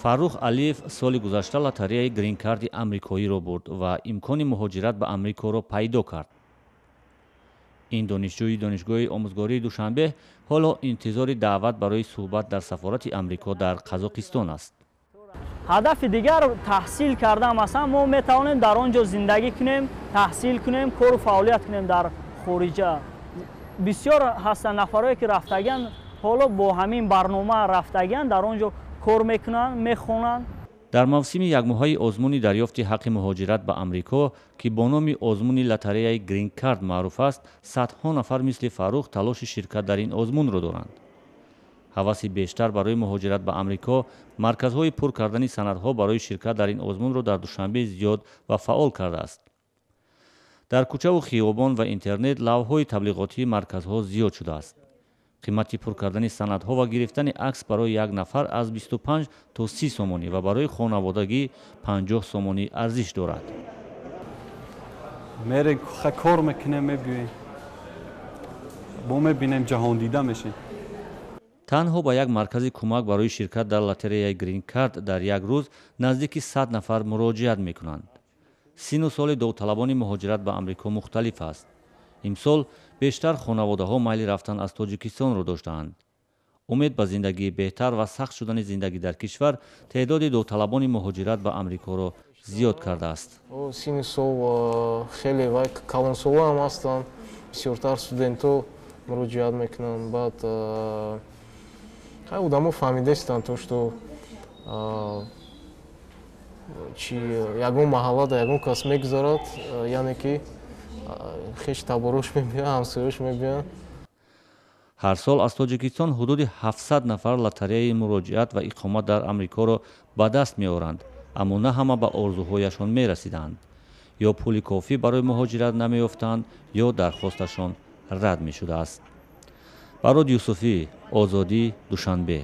Фаррух Алиев соли гузашта лотареяи гринкарди амрикоиро бурд ва имкони муҳоҷират ба Амрикоро пайдо кард. Ин донишҷӯи Донишгоҳи омӯзгории Душанбе ҳоло интизори даъват барои суҳбат дар сафорати Амрико дар Қазоқистон аст. Ҳадафи дигар таҳсил кардан. Масалан, мо метавонем дар он ҷо зиндагӣ кунем, таҳсил кунем, кору фаъолият кунем дар хориҷа. Бисёр ҳастанд нафарое, ки рафтагиан, ҳоло бо ҳамин барнома рафтагиан, дар он ҷо кор мекунанд, мехонанд. Дар мавсими якмоҳаи озмуни дарёфти ҳаққи муҳоҷират ба Амрико, ки бо номи озмуни лотареяи гринкард маъруф аст, садҳо нафар мисли Фаррух талоши ширкат дар ин озмунро доранд. Ҳаваси бештар барои муҳоҷират ба Амрико марказҳои пур кардани санадҳо барои ширкат дар ин озмунро дар Душанбе зиёд ва фаъол кардааст. Дар кӯчаву хиёбон ва интернет лавҳҳои таблиғотии марказҳо зиёд шудааст. Қимати пур кардани санадҳо ва гирифтани акс барои як нафар аз 25 то 30 сомонӣ ва барои хонаводагӣ 50 сомонӣ арзиш дорад. Мерем, кор мекунем, мебиёем, бо мебинем, ҷаҳондида мешем. Танҳо ба як маркази кӯмак барои ширкат дар лотереяи гринкард дар як рӯз наздики 100 нафар муроҷиат мекунанд. Сину соли довталабони муҳоҷират ба Амрико мухталиф аст. Имсол бештар хонаводаҳо майли рафтан аз Тоҷикистонро доштаанд. Умед ба зиндагии беҳтар ва сахт шудани зиндагӣ дар кишвар теъдоди довталабони муҳоҷират ба Амрикоро зиёд кардааст. Синну сол хеле вай, калонсолоам ҳастанд, бисёртар студентҳо муроҷиат мекунанд. Баъд одамо фаҳмидаистанд, то что чи ягон маҳаллада ягон кас мегузарад, яъне ки хеш таборош мебиёнд, ҳамсоёш мебиёнд. Ҳар сол аз Тоҷикистон ҳудуди 700 нафар лотареяи муроҷиат ва иқомат дар Амрикоро ба даст меоранд, аммо на ҳама ба орзуҳояшон мерасиданд. Ё пули кофӣ барои муҳоҷират намеёфтанд, ё дархосташон рад мешудааст. Барод Юсуфӣ, Озодӣ, Душанбе.